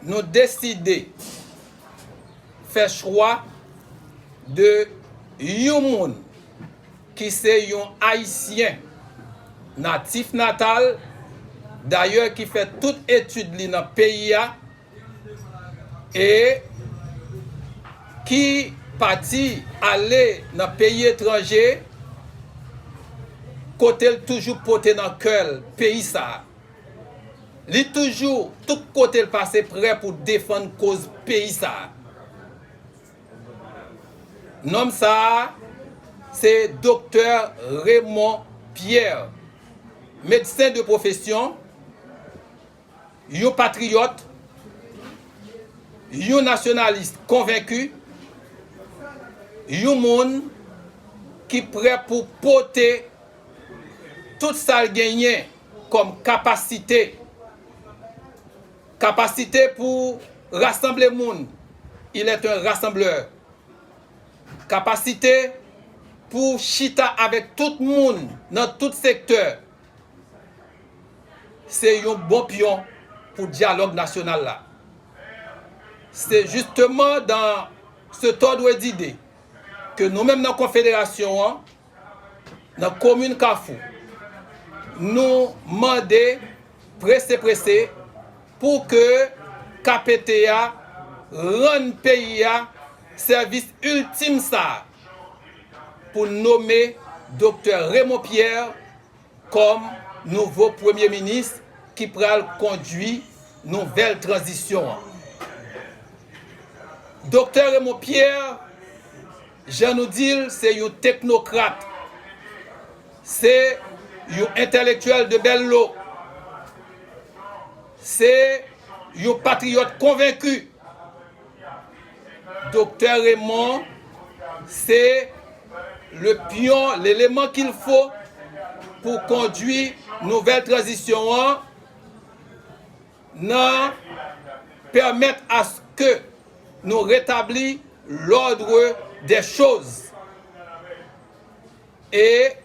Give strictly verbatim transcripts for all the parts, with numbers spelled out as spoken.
Nou deside fè chwa de yon moun ki se yon Ayisyen natif natal, dayè ki fè tout etid li nan peyi a, e ki pati ale nan peyi etranje, kote l toujou pote nan kè l peyi sa a. Li toujou, tout kote l pase, prè pou defann koz peyi sa a. Nonm sa a, se Doktè Raymond Pierre, medsen de pwofesyon, yon patriyòt, yon nasyonalis konvenki, yon moun ki prè pou pote tout sa l genyen kòm kapasite, kapasite pou rasanble moun, il est un rassembleur, kapasite pou chita avèk tout moun nan tout sektè, se yon bon pyon pou dyalòg nasyonal la. Se justement dans cet ordre d'idée ke nou menm nan konfederasyon an, nan komin Kafou, nou mande prese prese pou ke K P T a rann peyi a sèvis iltim sa a, pou nome Doktè Raymond Pierre kòm nouvo premye minis ki pral kondui nouvèl tranzisyon an. Doktè Raymond Pierre, jan nou di l, se yon teknokrat, se yon entèlektyèl de bèl lo, se yon patriyòt konvenki. Doktè Raymond, se le pion, l'élément qu'il faut pou kondui nouvèl tranzisyon an, nan pèmèt aske nou retabli l'ordre des choses e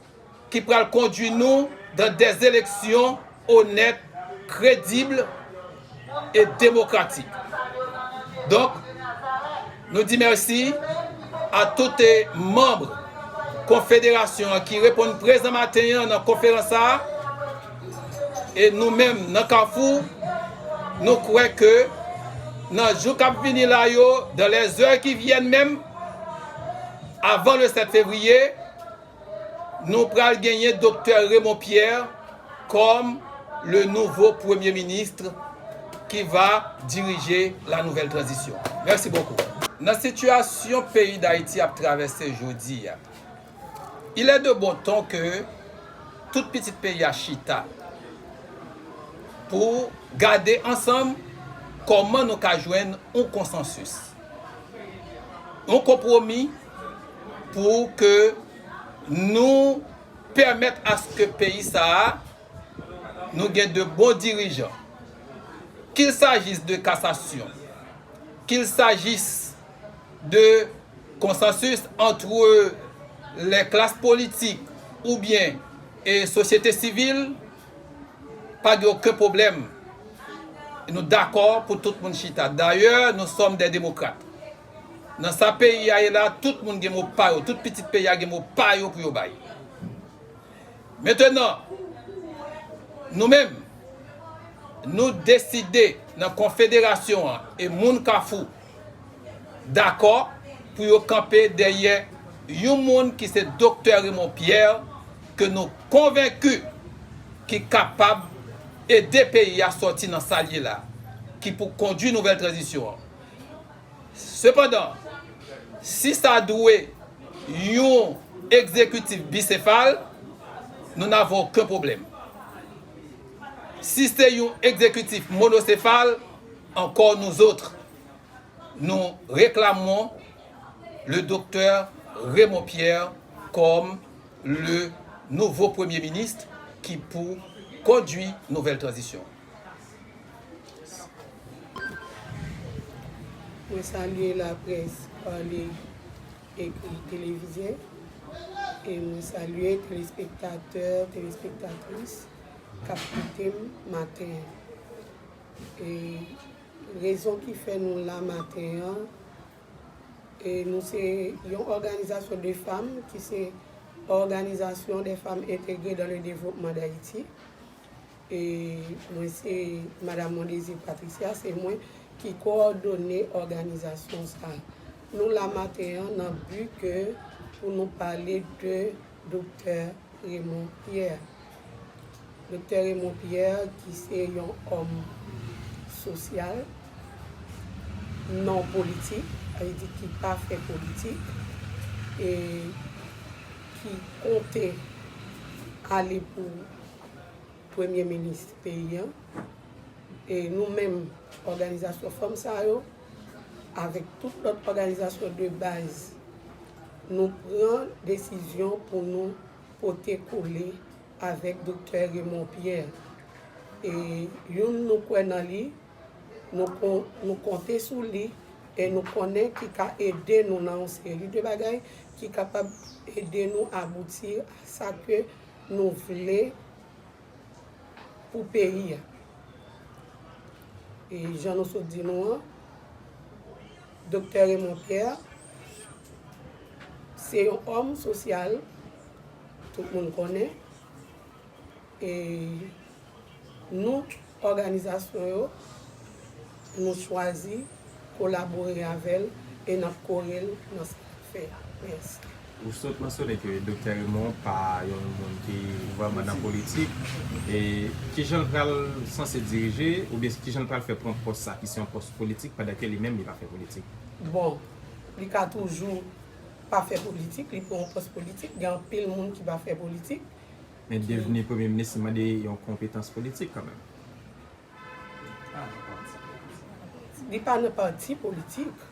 ki pral kondui nou dans des élections honnêtes, crédibles et démocratiques. Donk, nou di mèsi a tout manm konfederasyon an ki reponn prezan maten an nan konferans sa a. E nou menm nan Kafou, nou kwè ke nan jou k ap vini la yo, dans les heures qui viennent menm, avan le sept février, nou pral genyen Doktè Raymond Pierre kòm le nouveau Premier ministre qui va diriger la nouvelle transition. Mèsi bokou. Nan sitiyasyon peyi Dayiti ap travèse jodi a, il est de bon ton ke tout pitit peyi a chita pou gade ansanm kòman nou ka jwenn yon konsansis, yon konpwomi pou ke nou pèmèt aske peyi sa a, nou gen de bon dirijan. Qu'il s'agisse de cassation, qu'il s'agisse de consensus entre les classes politiques oubyen e sosyete sivil, pa gen okenn pwoblèm. Nou dakò pou tout moun chita. Dayè, nous sommes des démocrates. Nan sa peyi a ye la, tout moun gen mo pa yo, tout pitit peyi a gen mo pa yo pou yo bay. Mentenan, nou menm, nou deside nan konfederasyon an e moun Kafou dakò pou yo kanpe dèyè yon moun ki se Doktè Raymond Pierre, ke nou konvenki ki kapab ede peyi a sòti nan sa l ye la, ki pou kondui nouvèl tranzisyon an. Sepandan, si sa dwe yon egzekitif bisefal, nous n'avons aucun problème. Si se yon egzekitif monosefal, encore nous autres, nous réclamons le docteur Raymond Pierre comme le nouveau Premier ministre qui pour conduire nouvelle transition. Mwen salye laprès pale, ekri, televize, e mwen salye telespektatè, telespektatris k ap koute m maten an. E Rezon ki fè nou la maten an, e nou se yon òganizasyon de fanm ki se Organisation des Femmes Intégrées dans le Développement d'Haïti. E mwen se Madam Mondésir Patricia, se mwen ki kowòdone òganizasyon sa. Nou la maten an nan bi ke pou nou pale de Doktè Raymond Pierre. Doktè Raymond Pierre, ki se yon òm sosyal, non politik, sa vle di ki pa fè politik, e ki konte ale pou premye minis peyi an. E nou menm, òganizasyon fanm sa yo, avèk tout lòt òganizasyon de baz, nou pran desizyon pou nou pote kole avèk Doktè Raymond Pierre. E youn, nou kwè nan li, nou kon-, nou konte sou li, e nou konnen ki ka ede nou nan yon seri de bagay ki kapab ede nou abouti a sa ke nou vle pou peyi a. E jan nou sot di nou an, Doktè Raymond Pierre se yon òm sosyal, tout moun konnen. E nou, òganizasyon yo, nou chwazi kolabore avè l e n ap kore l nan sa l ap fè a. Mèsi. Ou sot mansyone ke Doktè Raymond pa yon moun ki vrèman nan politik. E kijan l pral sanse dirije, oubyen kijan l pral fè pran pòs sa, ki se yon pòs politik, pandan ke li menm li pa fè politik? Bon, li ka toujou pa fè politik, li pran yon pòs politik, gen anpil moun ki pa fè politik. Men devni premye minis, li mande yon konpetans politik kanmenm. Li pa nan pati politik.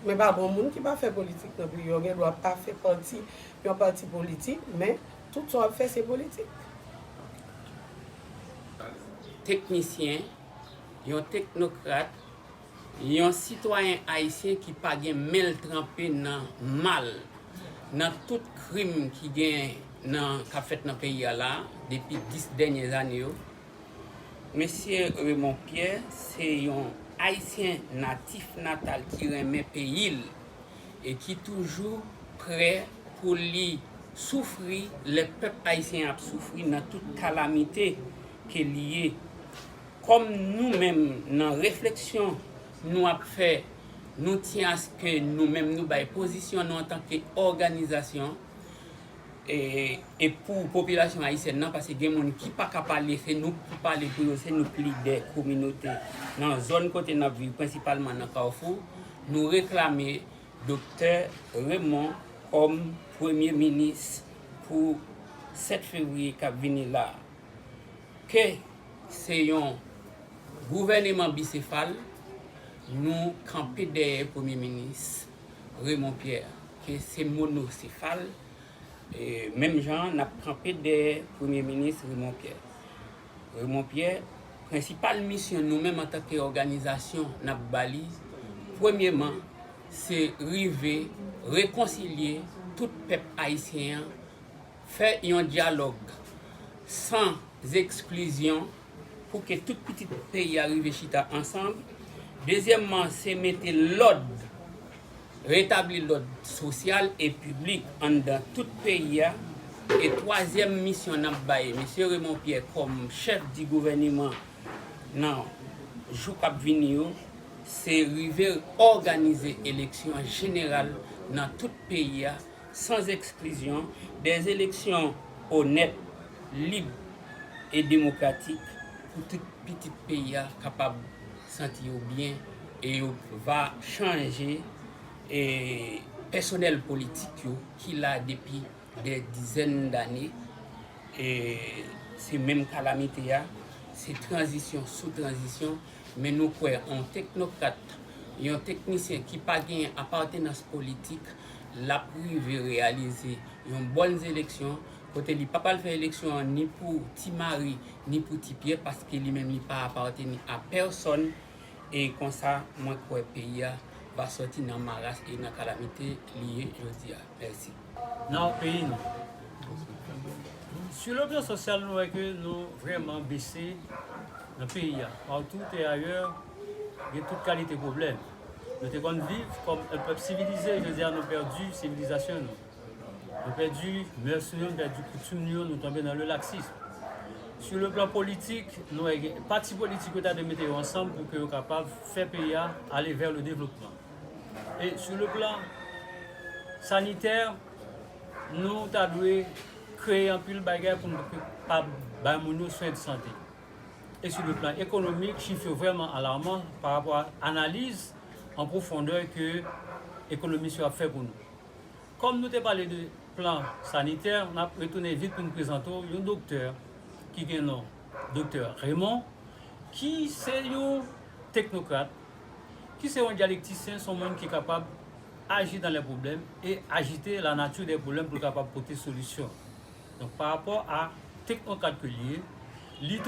Men pa gon moun ki pa fè politik nan peyi. Yo gen dwa pa fè pati yon pati politik, men tout sa w ap fè se politik. Teknisyen, yon teknokrat, yon sitwayen ayisyen ki pa gen men l tranpe nan mal, nan tout krim ki gen nan, k ap fèt nan peyi a la, depi dis dènye ane yo. Mesye Raymond Pierre se yon ayisyen natif natal ki renmen peyi l e ki toujou prè pou li soufri lè pèp ayisyen ap soufri nan tout kalamite ke li ye. Kòm nou menm, nan refleksyon nou ap fè, nou tyen aske nou menm nou bay pozisyon nou antanke òganizasyon, e, e pou popilasyon ayisyèn nan, paske gen moun ki pa ka pale, se nou k pou pale pou yo, se nou k lidè kominote nan zòn kote n ap viv, prensipalman nan Kafou. Nou reklame Doktè Raymond kòm premye minis pou sèt fevriye k ap vini la. Ke se yon gouvèneman bisefal, nou kanpe dèyè premye minis Raymond Pierre, ke se monosefal, e menm jan an, n ap kanpe dèyè premye minis Raymond Pierre. Raymond Pierre, prensipal misyon nou menm antanke òganizasyon n ap ba li, premyeman, se rive rekonsilye tout pèp ayisyen an, fè yon dyalòg san eksklizyon pou ke tout pitit peyi a rive chita ansanm. Dezyèmman, se mete lòd, retabli lòd sosyal e piblik anndan tout peyi a. E twazyèm misyon n ap bay Mesye Raymond Pierre kòm chèf di gouvèneman nan jou k ap vini yo, se rive òganize eleksyon jeneral nan tout peyi a, sans exclusion, des élections honnêtes, libres et démocratiques pou tout pitit peyi a kapab santi yo byen e yo va chanje, e, pèsonèl politik yo ki la depi dè dizèn dane. E se menm kalamite a, se tranzisyon sou tranzisyon, men nou kwè yon teknokrat, yon teknisyen ki pa gen apatènans politik, l ap rive reyalize yon bòn eleksyon, kote li pa pral fè eleksyon an ni pou Ti Mari, ni pou Ti Pyè, paske li menm li pa apateni a pèsòn, e konsa, mwen kwè peyi a va sòti nan maras e nan kalamite li ye jodi a. Mèsi. Nan peyi nou. Sou le plan sosyal, nou wè ke nou vrèman bese nan peyi a. Partout et ailleurs, gen tout kalite pwoblèm. Nou te konn viv kòm yon pèp sivilize, jodi a nou pèdi sivilizasyon nou. Nou pèdi mœurs nou yo, nou pèdi koutim nou yo, nou tonbe nan le laksism. Sur le plan politik, nou wè gen pati politik yo ta dwe mete yo ansanm pou ke yo kapab fè peyi a ale vers le développement. E sur le plan sanitè, nou ta dwe kreye anpil bagay pou nou kapab bay moun yo swen de sante. E sur le plan économique, chif yo vrèman alarman pa rapò a analiz an pwofondè ke ekonomis yo ap fè pou nou. Kòm nou te pale de plan sanitè, n ap retounen vit pou n prezante w yon doktè ki gen non Doktè Raymond, ki se yon teknokrat, ki se yon dyalektisyen, se yon moun ki kapab aji dans les problèmes et agiter la nature des problèmes pou l kapab pote solisyon. Donk, pa rapò a teknokrat ke l ye, li